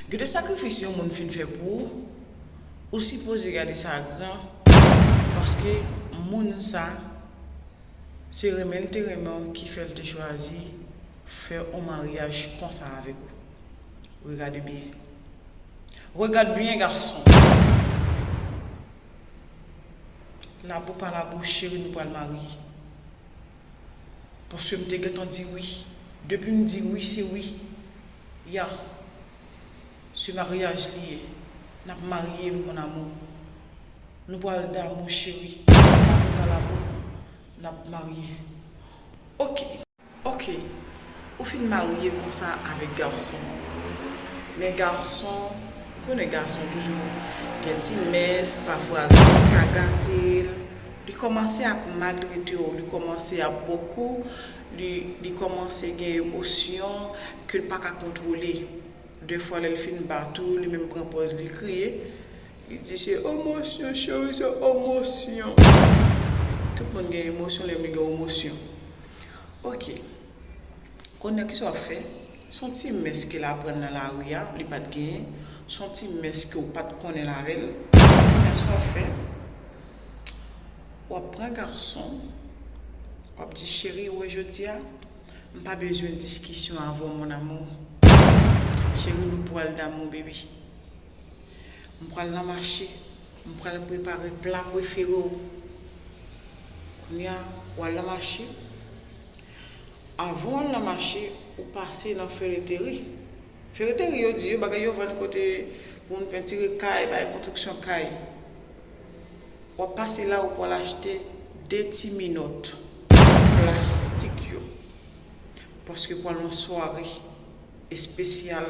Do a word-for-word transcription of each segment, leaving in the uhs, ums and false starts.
Gade sakrifis yon moun fin fè pou ou, ou sipoze gade sa gran, paske moun sa, se renmen l te renmen w ki fè l te chwazi fè yon maryaj konsa avèk ou. Regade byen. Regade byen, gason. Labou pa labou, cheri, nou pral marye. Paske m te gentan di wi. Depi m di wi, se wi. Ya. Se maryaj li ye. N ap marye, mon amour. Nou pral damou, cheri. Labou pa labou, n ap marye. Oke. Oke. Ou fin marye konsa avèk gason. Men gason, ou konnen gason toujou gen ti mès, pafwa zanmi ka gate l. Li kòmanse ap maltrete w, li kòmanse ap bo kou, li, li kòmanse gen emosyon ke l pa ka kontwole. Defwa, lè l fin bat ou, li menm pran pòz li kriye. Li di, "Se emosyon, cheri, se emosyon." Tout moun gen emosyon, lè yo gen emosyon. Oke. Kounye a, kisa w ap fè? Se yon ti mès ke l aprann nan lari a, li pa t genyen. Se yon ti mès ke w pa t konnen l avè l. Kounye a, sa w ap fè? W ap pran gason, w ap di, "Cheri, ou wè jodi a, m pa bezwen diskisyon avè w, mon amour. Cheri, nou pral damou, baby. M pral nan mache, m pral prepare pla prefere w." Kounye a, w al nan mache. Avan w al nan mache, ou pase nan Ferretterie. Ferretterie, yo di, yo bagay yo vann kote pou moun pentire kay, bay konstriksyon kay. W ap pase la, ou pral achte de ti minòt plastik yo. Paske pral yon sware espesyal,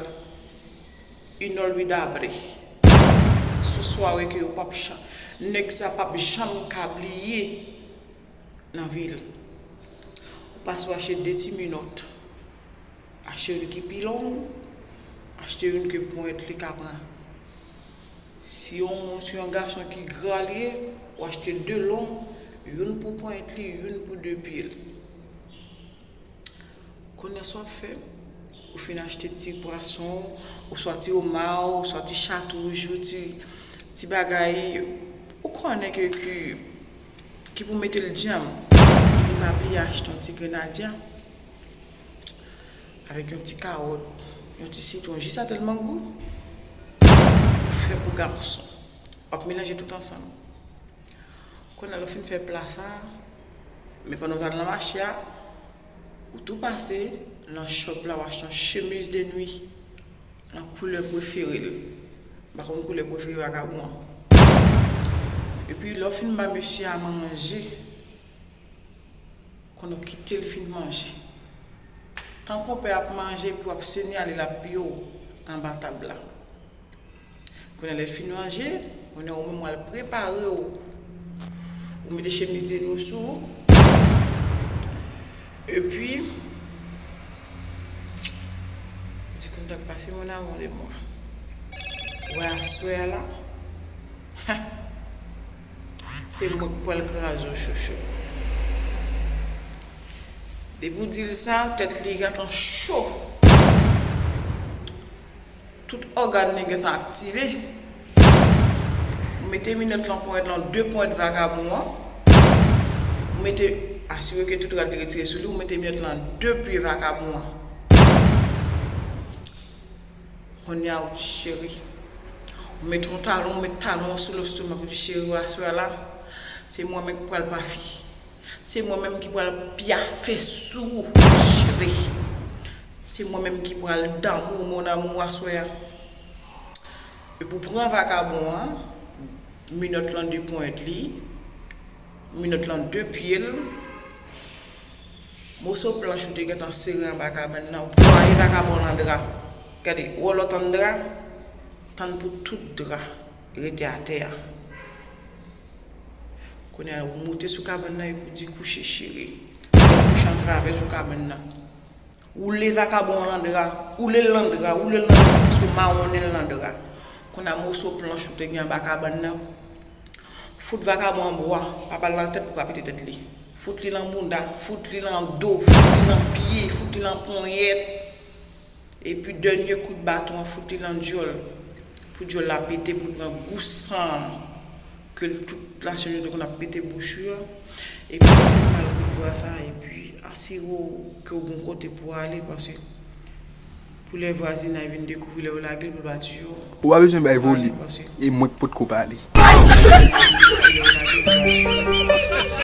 inolvidable. Se yon sware ke yo p ap cha-, nèg sa p ap janm ka bliye nan vi l. Ou pase w achte de ti minòt. Achte youn ki pi long, achte youn ke ponyèt li ka pran. Si yon, si yon gason ki gra li ye, ou achte de long, youn pou ponyèt li, youn pou de pye l. Kounye a sa w ap fè, ou fin achte ti pwason, oswa ti oma, oswa ti chatouj, ou ti, ti bagay, ou konnen ke, ke, ki pou mete l djanm. Epi pa bliye achte yon ti grenadya avèk yon ti kawòt, yon ti sitwon, jis sa tèlman gou, pou fè pou gason. W ap melanje tout ansanm. Kounye a, lè w fin fè pla sa, men pandan w t al nan mache a, ou tou pase nan shop la, w achte yon chemiz de nwi nan koulè prefere l. M pa konn koulè prefere vakabon an. Epi, lè w fin ba mesye a manje, kounye a w kite l fin manje. Tan konpè ap manje, epi w ap sinyale l ap piye w anba tab la. Kounye a lè l fin manje, kounye a ou menm w al prepare w. Ou mete chemiz de nwi sou ou. Epi, ou di konn sa k pase, mon amour de moi. Ou wè aswè a la, se mwen k pral kraze w, chouchou. Depi w di l sa, tèt li gentan cho. Tout ògàn li gentan aktive. Ou mete minòt lan, ponyèt lan, de ponyèt vakabon an. Ou mete, asire ke tout rad li retire sou li, ou mete minòt lan de pye vakabon an. Kounye a ou di, "Cheri." Ou mete yon talon, ou mete talon an sou lestomak, ou di, "Cheri, aswè a la, se mwen menm ki pral pa fi." Se mwen menm ki pral pyafe sou ou, cheri. Se mwen menm ki pral damou, mon amour, aswè a. Epi w pran vakabon an, minòt lan de ponyèt li, minòt lan de pye l, moso planch ou te gentan sere anba kabann nan, ou plwaye vakabon lan dra. Gade, wè w lòt an dra, tann pou tout dra rete atè a. Kounye a, ou moute sou kabann nan epi w di, "Kouche, cheri." Fè l kouche antravè sou kabann nan. Woule vakabon an lan dra, woule l lan dra, woule l lan dra jiskaske w mawonnen l lan dra. Kounye a, moso planch ou te gen anba kabann nan, fout vakabon an bwa, pa ba l nan tèt pou pa pete tèt li. Fout li lan bounda, fout li lan do, fout li lan pye, fout li lan ponyèt. Epi dènye kout baton an fout li nan dyòl. Pou dyòl la pete, pou l pran gou san an ke tout Lasèn yo te konn ap pete bouch yo a. Epi l fè mal kout bwa sa a, epi asire w ke w gon kote pou w ale, paske pou lè vwazinay vin dekouvri lè yo lage l pou l pa tiye w. Ou pa bezwen bay vole. E mwen k potko pale.